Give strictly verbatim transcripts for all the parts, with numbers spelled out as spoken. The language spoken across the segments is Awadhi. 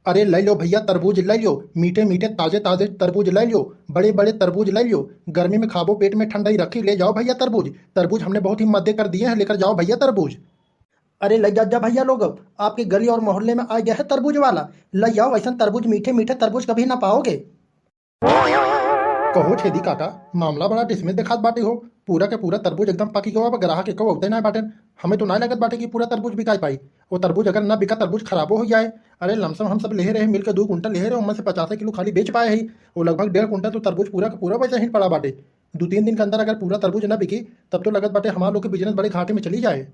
अरे लइ ल्यो भइया तरबूज लइ ल्यो, मीठे मीठे ताजे ताजे तरबूज लइ ल्यो, बड़े बड़े तरबूज लइ ल्यो, गर्मी में खाबो पेट में ठंडाई रखी, ले जाओ भइया तरबूज, तरबूज हमने बहुत ही मद्दे कर दिए हैं, लेकर जाओ भइया तरबूज। अरे लइ जा जा भइया लोग, आपके गली और मोहल्ले में आ गया है तरबूज वाला, लइ जाओ ऐसन तरबूज, मीठे मीठे तरबूज कभी ना पाओगे। कहो छेदी काका, मामला बड़ा डिसमिस देखात बाटे हो। पूरा के पूरा तरबूज एकदम पकी गवा बा, ग्राहक एको अउते नाय बाटेन। हमें तो नाय लगत बाटे कि पूरा तरबूज बिकाई पाई। वो तरबूज अगर ना बिका, तरबूज खराबो हो जाए। अरे लमसम हम सब लेहे रहे, मिलके दो कुंटल लेहे रहे, ओमे से पचासे किलो खाली बेच पाए ही। वो लगभग डेढ़ कुंटल तो तरबूज पूरा के पूरा वैसे ही पड़ा बाटे। दो तीन दिन के अंदर अगर पूरा तरबूज ना बिकी, तब तो लगत बाटे हमार लोग के बिजनेस बड़े घाटे में चली जाए।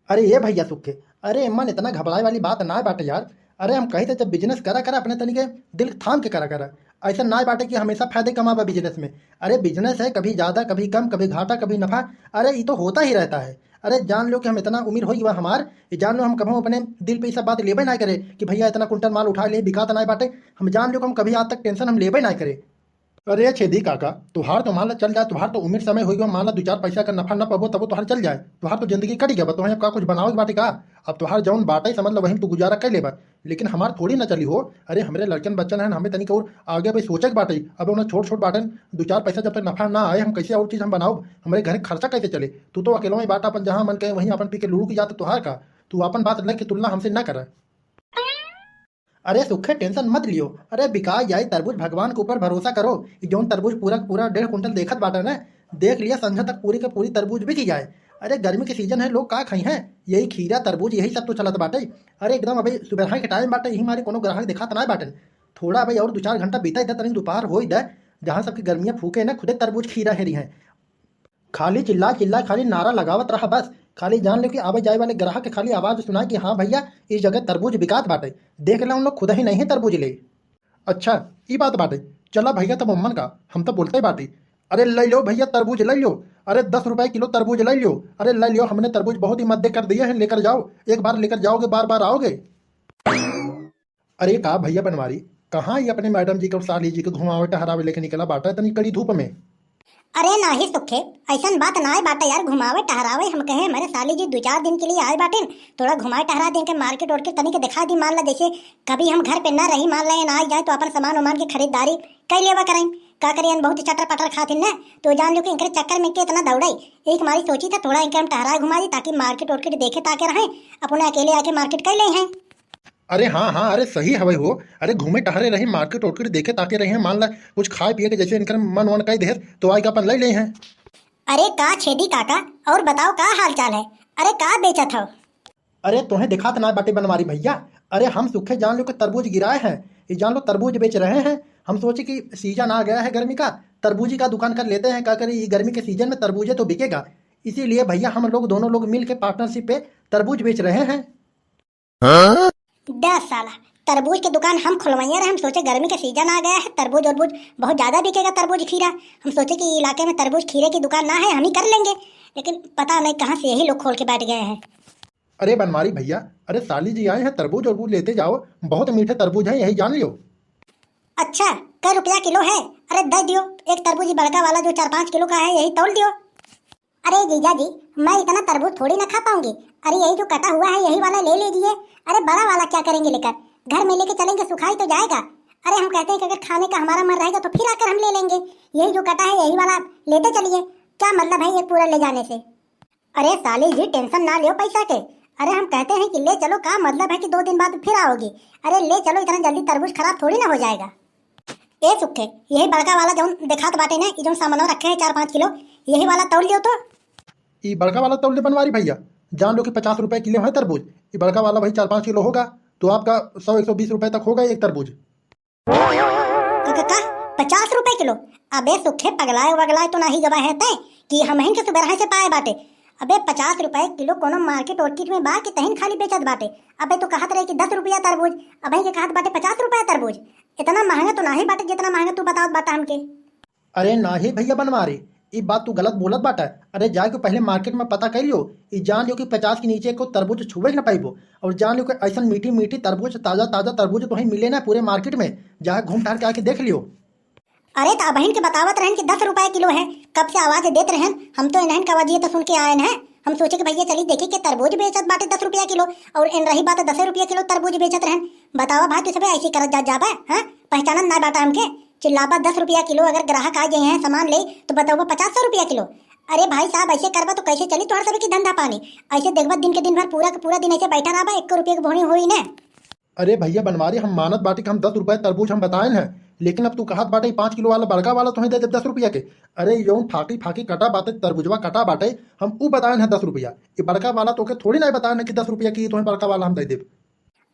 अरे ये भइया सुखे, अरे मन इतना घबराए वाली बात नाय बाटे यार। अरे हम कही थे जब बिजनेस करा करा अपने तनी के दिल थाम के करा करा। ऐसा नाय बाटे कि हमेशा फायदे कमाबा बिजनेस में। अरे बिजनेस है, कभी ज्यादा, कभी कम, कभी घाटा, कभी नफा। अरे ये तो होता ही रहता है। अरे जान लो कि हम इतना उम्र हो गया हमार, ये जान लो हम कभी अपने दिल पे ये सब बात लेबे ना करे कि भइया इतना कुंटल माल उठा ले, बिकात नाय बाटे। हम जान लो कि हम कभी आज तक टेंशन हम लेबे ना करे। अरे छेदी काका, तुहार तो मान ला चल जाए, तुहार तो उम्र समय होई गवा, मान ला दो चार पैसा का नफा न पाबो तबो तुहार चल जाए, तुहार तो जिंदगी कटी गवा, तुहें अब का कुछ बनावे के बाटे का? अब तुहार जौन बाटे समझ ला वही तू गुजारा कर लेबा, लेकिन हमार थोड़ी ना चली हो। अरे हमरे लड़कन बच्चन हन, हमें तनिक और आगे भाई सोचे के बाटे। अब उन्हें छोट छोट बाटन, दो चार पैसा जब तक नफा ना आए हम कैसे और चीज हम बनाओ, हमरे घर खर्चा कैसे चले? तू तो अकेलवा ही बाटा अपन, जहाँ मन कहे वहीं अपन पी के लुढ़क जात, तुहार का? तू अपन बात लेके तुलना हमसे ना करा। अरे सुखे टेंशन मत लियो, अरे बिका जाई तरबूज, भगवान के ऊपर भरोसा करो। ई जौन तरबूज पूरा के पूरा डेढ़ कुंटल देखत बाटा ना, देख लिया संझा तक पूरी के पूरी तरबूज बिक जाए। अरे गर्मी के सीजन है, लोग का खाई हैं, यही खीरा तरबूज यही सब तो चलत बाटे। अरे एकदम अभी सुबह के टाइम बाटे, यही मारे कोनो ग्राहक देखात ना बाटन। थोड़ा अभी और दो चार घंटा बीता इधर तनी दोपहर हो इधर, जहाँ सबकी गर्मियाँ फूके ना, खुदे तरबूज खीरा हेरी हैं। खाली चिल्ला चिल्ला खाली नारा लगावत रहा बस। खाली जान लो कि आवे जाए वाले ग्राहक के खाली आवाज सुनाए कि हाँ भइया, इस जगह तरबूज बिकात बाटे। देख ला उन लोग खुद ही नहीं है तरबूज ले। अच्छा, ई बात बाटे। चला भइया तब अम्मन का, हम तो बोलते बाटी। अरे लइ लो भइया तरबूज लइ लो, अरे दस रुपए किलो तरबूज लइ लो, अरे लइ लो, हमने तरबूज बहुत ही मद्दे कर दिए हैं, लेकर जाओ, एक बार लेकर जाओगे बार बार आओगे। अरे का भइया बनवारी, कहाँ ये अपने मैडम जी के और साली जी के घुमावे टहरावे लेके निकला बाटा इतनी कड़ी धूप में? अरे नाही सुखे, ऐसन बात नाय बाटा यार, घुमावे टहरावे हम कहे हमारे साली जी दो चार दिन के लिए आए बाटेन, थोड़ा घुमाए टहरा दे के मार्केट वार्केट तनी के दिखा दी, मान ला जैसे कभी हम घर पे ना रही, मान ला ये ना आ जाए तो अपन सामान वामान के खरीदारी कर लेवा कराई। का करियन बहुत चटर पटर खातिन ना, तो जान लो कि इनके चक्कर में के इतना दौड़ाई। एक मारी सोची था थोड़ा इनके हम टहराए घुमा दी ताकि मार्केट वार्केट देखे ताके रहे, अपने अकेले आके मार्केट कर ले हैं। अरे हाँ हाँ, अरे सही हवै हो। अरे घूमे टहरे रही, मार्केट वार्केट देखे ताके रही, मान ला कुछ खाए पिए के जैसे इनकर मन वन कह दे तो आएगा अपन ले ले हैं। अरे का छेदी काका, और बताओ का हाल चाल है? अरे का बेचत हो? अरे तोहे दिखात ना बाटे बनवारी भइया, अरे हम सुखे जान लो कि तरबूज गिराए हैं, ये जान लो तरबूज बेच रहे हैं। हम सोचे कि सीजन आ गया है गर्मी का, तरबूजी का दुकान कर लेते हैं, का करें ये गर्मी के सीजन में तरबूजे तो बिकेगा। इसीलिए भइया हम लोग दोनों लोग मिल के पार्टनरशिप पे तरबूज बेच रहे हैं। दस साला तरबूज के दुकान हम खुलवाइए रहे, हम सोचे गर्मी के सीजन आ गया है, तरबूज वरबूज बहुत ज्यादा बिकेगा, तरबूज खीरा। हम सोचे कि इलाके में तरबूज खीरे की दुकान ना है, हम ही कर लेंगे, लेकिन पता नहीं कहाँ से यही लोग खोल के बैठ गए हैं। अरे बनवारी भइया, अरे साली जी आए हैं, तरबूज वरबूज लेते जाओ, बहुत मीठे तरबूज हैं, यही जान लियो। अच्छा, कै रुपया किलो है? अरे दे दियो, एक तरबूज ही बड़का वाला जो चार पाँच किलो का है, यही तौल दियो। अरे जीजा जी, मैं इतना तरबूज थोड़ी ना खा पाऊंगी। अरे यही जो कटा हुआ है यही वाला ले लीजिए। अरे बड़ा वाला क्या करेंगे लेकर, घर में लेके चलेंगे, सुखाई तो जाएगा। अरे हम कहते हैं कि अगर खाने का हमारा मन रहेगा तो फिर आकर हम ले लेंगे। यही जो कटा है यही वाला लेते चलिए, क्या मतलब है ये पूरा ले जाने से? अरे साली जी टेंशन ना लियो पैसा के। अरे हम कहते हैं कि ले चलो, का मतलब है कि दो दिन बाद फिर आओगी? अरे ले चलो, इतना जल्दी तरबूज खराब थोड़ी ना हो जाएगा। ए सुखे, यही बड़का वाला जौन देखात बाटे ना, ई जौन सामानवा रखे हैं चार पाँच किलो, यही वाला तौल लियो तो। ई बड़का वाला तौल दे बनवारी भइया, जान लो कि पचास रुपए किलो है तरबूज। ई बड़का वाला भाई चार पाँच किलो होगा, तो आपका सौ एक सौ बीस रुपए तक होगा एक तरबूज। का, का, का? पचास रुपए किलो? अबे सुखे पगलाए वगलाए तो नाही गवा है तै कि हमहिन के सुबह से पाए बाटे। अबे पचास रुपए किलो कोनो मार्केट वार्केट में बा कि तहिन खाली बेचत बाटे? अबे तू कहत रहे कि दस रुपया तरबूज, अबे के कहत बाटे पचास रुपया तरबूज। इतना महंगा तो नाही बाटे जितना महंगा तू बतावत बाटा हमके। अरे नाही भइया बनवारी, ई बात तू गलत बोलत बाटा। अरे जाके पहले मार्केट में पता कर लियो, ई जान लियो कि पचास के नीचे को तरबूज छुए ही ना पाइबो। और जान लियो कि ऐसन मीठी मीठी तरबूज, ताजा ताजा तरबूज तोहे मिले ना पूरे मार्केट में। जाके घूम टहर के आके देख लियो। अरे तो अबहिन के बतावत रहन कि दस रुपए किलो है, कब से आवाज देत रहन, हम तो इन्हन का आवाजिए तो सुन के आयन है। हम सोचे कि भइया चली देखी के तरबूज बेचत बाटे दस रुपया किलो, और इन रही बात दसे रुपया किलो तरबूज बेचत रहन। बतावा भाई, तू सबे ऐसे करत जात जाबा, हाँ? पहचानत ना बाटा हमके, चिल्लाबा दस रुपया किलो, अगर ग्राहक आ जाए हैं सामान ले तो बतावा पचास सौ रुपया किलो। अरे भाई साहब, ऐसे करबा तो कैसे चली तोहर सबे की धंधा पानी? ऐसे देखबा दिन के दिन भर पूरा के पूरा दिन ऐसे बैठा रहबा, एक रुपया के बोनी होई ना। अरे भइया बनवारी, हम मानत बाटी कि हम दस रुपया तरबूज हम बताएन है, लेकिन अब तू कहत बाटे पाँच किलो वाला बड़का वाला तोहे दे दे दस रुपया के। अरे जौन फाकी फाकी कटा बाटे, तरबूजवा कटा बाटे, हम ऊ बताएन है दस रुपया। ये बड़का वाला तोके थोड़ी ना बताएन है कि दस रुपया की तोहे बड़का वाला हम दे देब।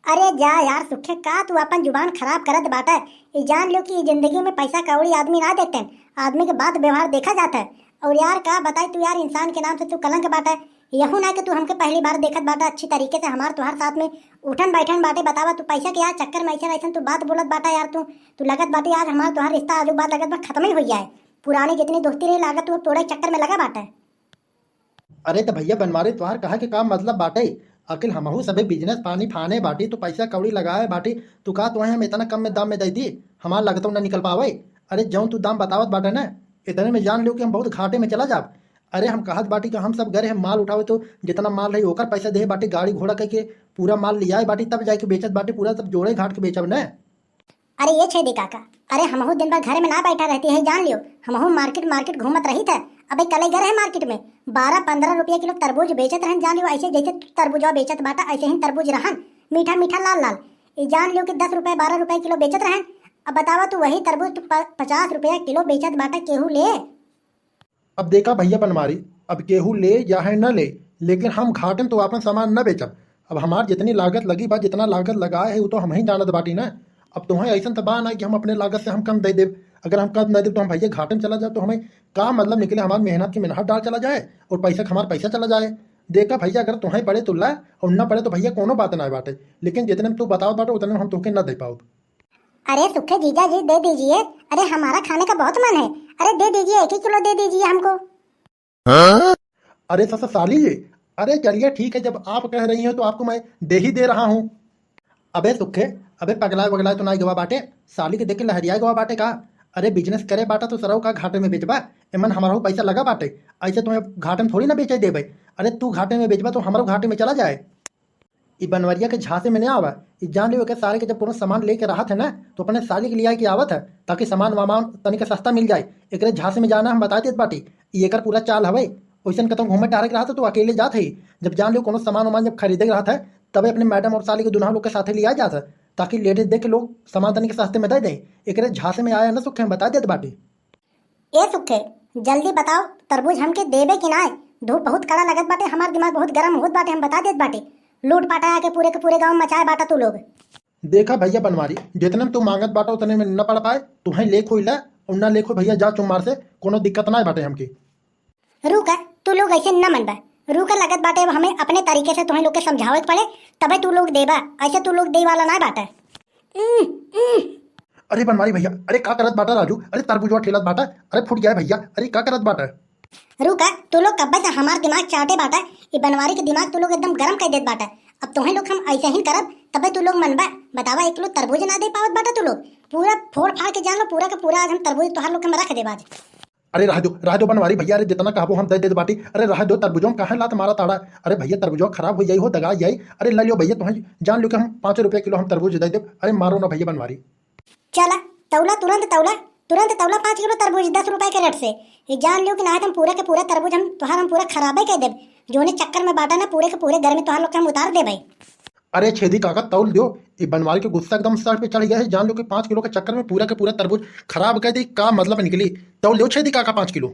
अरे जा यार सुखे, का तू अपन जुबान खराब करत बाटे? ई जान लियो कि ई जिंदगी में पैसा कौड़ी आदमी ना देखते, आदमी के बात व्यवहार देखा जाता है। और यार का बताई तू यार, इंसान के नाम से तू कलंक बाटे। यहू ना कि तू हमके पहली बार देखत बाटा अच्छी तरीके से, हमार तोहार साथ में उठन बैठन बाटे। बतावा तू पैसा के यार चक्कर में ऐसन ऐसन तू बात बोलत बाटा यार, तू तू लगत बाटे आज हमार तोहार रिश्ता आजू बाद लगत बा खत्म ही हो जाए। पुरानी जितनी दोस्ती रही लागत तू अब तोड़े चक्कर में लगा बाटा। अरे तो भइया बनवारी, तोहार कहा के का मतलब बाटे? आखिर हमहू सभे बिजनेस पानी फाने बाटी, तो पैसा कौड़ी लगाए बाटी, तो का तोहे हम इतना कम में दाम में दे दी? हमार लगतो ना निकल पावे। अरे जौन तू दाम बतावत बाटे ना, इतने में जान लियो कि हम बहुत घाटे में चला जाब। अरे हम कहत बाटी कि हम सब गए हैं माल उठावे, तो जितना माल रही ओकर पैसा दे बाटी, गाड़ी घोड़ा कह के पूरा माल लियाए बाटी, तब जाके बेचत बाटी, पूरा सब जोड़े घाट के बेचब ना। अरे ये छेदी काका, अरे हमहू दिन भर घरे में ना बैठा रहती है, जान लियो, हमहू मार्केट मार्केट घूमत रही था। अबे कल ही गए रहे मार्केट में, बारह पन्द्रह रुपया किलो तरबूज बेचत रहन, जान लियो, ऐसे जैसे तू तरबूजवा बेचत बाटा ऐसे ही तरबूज रहन, मीठा मीठा लाल लाल। ये जान लियो कि दस रुपया बारह रुपया किलो बेचत रहन। अब बतावा तू वही तरबूज तू प-, पचास रुपया किलो बेचत बाटा, केहू ले? अब देखा भइया बनवारी, अब केहू ले या है न ले, लेकिन हम घाटे में तो आपन सामान न बेचब। अब हमार जितनी लागत लगी बा, जितना लागत लगाए है, वो तो हम ही जानत बाटी ना। अब तोहें ऐसन तो बा ना कि हम अपने लागत से हम कम दे देब। अगर हम कम दे देब तो हम भइया घाटे में चला जाब, तो हमें का मतलब निकले, हमार मेहनत की मेहनत डाल चला जाए और पैसा का हमार पैसा चला जाए। देखा भइया, अगर तोहें पड़े तो ला, और ना पड़े तो भइया कोनो बात ना बाटे, लेकिन जितने में तू बतावत बाटे उतने में हम तोहके ना दे पाउब। अरे सुखे जीजा जी दे दीजिए, अरे हमारा खाने का बहुत मन है, अरे दे दीजिए, एक ही किलो दे दीजिए हमको। अरे ससुर साली, अरे चलिए ठीक है, जब आप कह रही हो तो आपको मैं दे ही दे रहा हूँ। अबे सुखे, अबे पगलाए वगलाए तो ना गवा बाटे, साली के देख के लहरिया गवा बाटे का? अरे बिजनेस करे बाटा तो सरऊ का घाटे में बेचबा, एमन हमारा पैसा लगा बाटे, ऐसे तुम्हें घाटे में थोड़ी ना बेचे देबे। अरे तू घाटे में बेचबा तो हमारो घाटे में चला जाए। ई बनवरिया के झांसे में नहीं आवा। ई जान लियो के साले के जब कोनो सामान लेके रहत है ना, तो अपने साली के लिए आके आवत है, ताकि सामान वामान तनिक सस्ता मिल जाए। एकरे झांसे में जाना हम बता देत बाटी, ई एकर पूरा चाल हवे। ओइसन कतौ घूमे टहरे के रहत है तो अकेले जात है। जब जान लियो कोनो सामान वामान जब खरीदे के रहत है, तबे अपने मैडम और साली के दुल्हा लोग के साथे लिया जात है, ताकि लेडीज देख के लोग सामान तनिक सस्ते में दे दे। एकरे झांसे में आया ना सुखे, हम बता देत बाटी। ए सुखे, जल्दी बताओ, तरबूज हमके देबे कि नाय? धूप बहुत कड़ा लगत बाटे, हमार दिमाग बहुत गरम होत बाटे, हम बता देत बाटे। लूट पाटा आके पूरे के पूरे गांव में मचाए बाटा तू लोग। देखा भइया बनवारी, जितने में तू मांगत बाटा उतने में न पड़ पाए, तुम्हें लेख होई ला और ना लेख हो भइया, जा चुम्मार से, कोनो दिक्कत ना बाटे हमके। रुका, तू लोग ऐसे न मनबा, रुका, लगत बाटे अब हमें अपने तरीके से तुम्हें लोग के समझावे के पड़े, तबे तू लोग देबा, ऐसे तू लोग दे वाला ना बाटे। उम, उम। अरे बनवारी भइया, अरे का करत बाटा राजू? अरे तरबूजवा ठेलत बाटा, अरे फूट गया भइया, अरे का करत बाटा? रुका, तू लोग कब्बे से हमार दिमाग चाटे बाटा, ई बनवारी के दिमाग तू लोग एकदम गरम कर देत बाटा। अब तोहे लोग हम ऐसे ही करब, तबे तू लोग मनबा। बतावा, एक किलो तरबूज ना दे पावत बाटा तू लोग, पूरा फोड़ फाड़ के जान लो, पूरा के पूरा आज हम तरबूज तोहार लोग के हम रख देब आज। अरे रह दो, रह दो बनवारी भइया, अरे जितना कहबो हम दे देत बाटी। अरे रह दो, तरबूजो में काहे लात मारा ताड़ा? अरे भइया तरबूजो खराब हो जाई हो, दगा जाई। अरे ले लियो भइया, तोहे जान लियो कि हम पाँच रुपया किलो हम तरबूज दे देब। अरे मारो ना भइया बनवारी। चला, तौला, तुरंत तौला, तुरंत तौला पाँच किलो तरबूज दस रुपए के रेट से। ये जान लियो कि ना हम पूरा के पूरा तरबूज हम तोहार हम पूरा खराबे कर देब। जोने चक्कर में बाटा ना, पूरे के पूरे घर में तोहार लोग के हम उतार देबे। अरे छेदी काका तौल दियो, ये बनवारी के गुस्सा एकदम सर पे चढ़ गया है। जान लो कि पाँच किलो के चक्कर में पूरा के पूरा तरबूज खराब कर दी, का मतलब निकली? तौल दियो छेदी काका पाँच किलो।